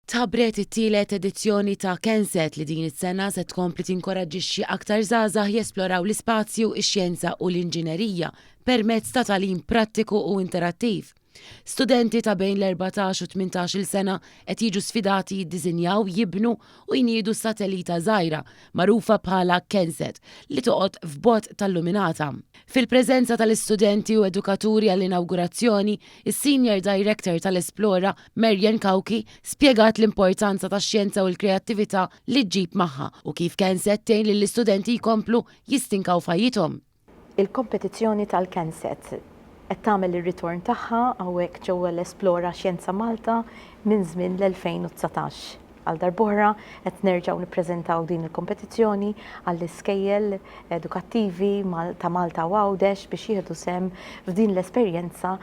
Tħabbret it-tielet edizzjoni ta' KenSat li din is-sena se tkompli tinkoraġġixxi aktar żgħażagħ jesploraw l-ispazju, ix-xjenza u l-inġinerija permezz ta' tagħlim prattiku u interattiv. Studenti ta' bejn l-14 u 18-il sena qed jiġu sfidati jiddisinjaw, jibnu u jniedu satellita żgħira, magħrufa bħala KenSat, li toqgħod f'bot tal-luminata. Fil-preżenza tal-istudenti u edukaturi għall-inawgurazzjoni, is-Senior Director tal-Esplora, Marian Cauchi, spjegat l-importanza tax-xjenza u l-kreattività li ġġib magħha u kif KenSat tgħin lill-istudenti jkomplu jistinkaw f'ħajjithom. Il-kompetizzjoni tal-KenSat qed tagħmel ir-ritorn tagħha hawnhekk ġewwa l-Esplora Xjenza Malta minn żmien l-2019. Għal darb'oħra qed nerġgħu nippreżentaw din il-kompetizzjoni għall-iskejjel edukattivi ta' Malta u Għawdex biex jieħdu sehem f'din l-esperjenza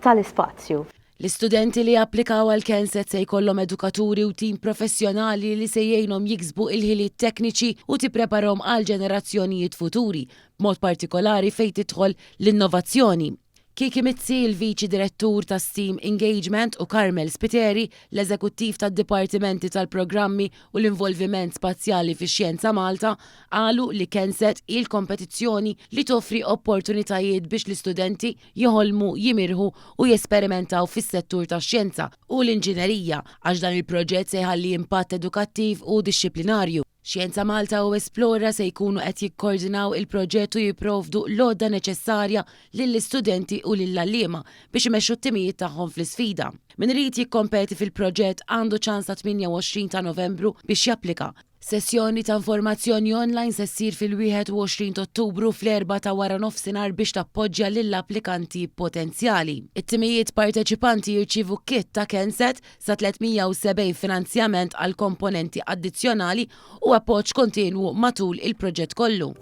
tal-ispazju. L-istudenti li japplikaw għal KenSat se jkollhom edukaturi u tim professjonali li se jgħinhom jiksbu il-ħiliet tekniċi u tippreparahom għal ġenerazzjonijiet futuri, b'mod partikolari fejn tidħol l-innovazzjoni. Kiki Mizzi, il-Viċi Direttur ta' STEAM Engagement, u Carmel Spiteri, l-Eżekuttiv tad-Dipartimenti tal-Programmi u l-Involviment Spazjali fi Xjenza Malta, qalu li KenSat hi l-kompetizzjoni li toffri opportunitajiet biex l-istudenti joħolmu, jimirħu u jesperimentaw fis-settur tax-xjenza u l-inġinerija għax dan il-proġett se jħalli impatt edukattiv u dixxiplinarju. Xjenza Malta u Esplora se jkunu qed jikkoordinaw il-proġett u jipprovdu l-għodda neċessarja lill-istudenti u lill-għalliema biex imexxu t-timijiet tagħhom fl-isfida. Min irid jikkompeti fil-proġett għandu ċans sa 28 ta' Novembru biex japplika. Sessjoni ta' informazzjoni online se ssir fil-21 ta' Ottubru fl-4 ta' wara nofsinhar biex tappoġġja lill-applikanti potenzjali. It-timijiet parteċipanti jirċievu kit ta' KenSat sa 370 finanzjament għal komponenti addizzjonali u appoġġ kontinwu matul il-proġett kollu.